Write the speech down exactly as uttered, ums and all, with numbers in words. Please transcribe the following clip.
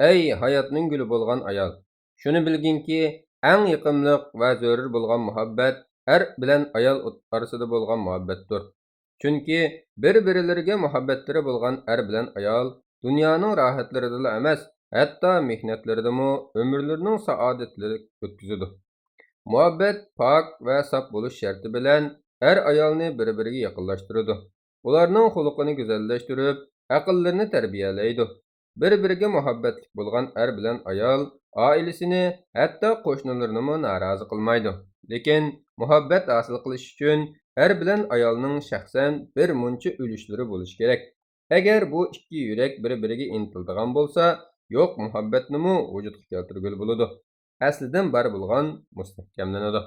ئەي ھاياتنىڭ گۈلى بولغان ئايال! شۇنى بىلگىنكى، ئەڭ يېقىملىق ۋە زۆرۈر بولغان مۇھەببەت ئەر بىلەن ئايال ئوت-، ئارىسىدا بولغان مۇھەببەتتۇر. چۈنكى بىر-بىرلىرىگە مۇھەببەتلىرى بولغان ئەر بىلەن ئايال دۇنيانىڭ راھەتلىرىدىلا ئەمەس، ھەتتا مېھنەتلىرىدىمۇ ئۆمۈرلىرىنىڭ سائادەتلىرى ئۆتكۈزىدۇ. مۇھەببەت پاك ۋە ساپ بولۇش شەرتى بىلەن ئەر-ئايالنى بىر-بىرىگە يېقىنلاشتۇرىدۇ. ئۇلارنىڭ خۇلقىنى گۈزەللەشتۈرۈپ، ئەقىللىرىنى تەربىيەلەيدۇ. بىر-بىرىگە مۇھەببەتلىك بولغان ئەر بىلەن ئايال ئائىلىسىنى، ھەتتا قوشنىلىرىنىمۇ نارازى قىلمايدۇ. لېكىن مۇھەببەت ھاسىل قىلىش ئۈچۈن ئەر بىلەن ئايالنىڭ شەخسەن بىر مۇنچە ئۈلۈشلىرى بولۇشى كېرەك. ئەگەر بۇ ئىككى يۈرەك بىر-بىرىگە ئىنتىلىدىغان بولسا، يوق مۇھەببەتنىمۇ ۋۇجۇدقا كەلتۈرگىلى بولىدۇ. ئەسلىدىن بار بولغان مۇستەھكەملىنىدۇ.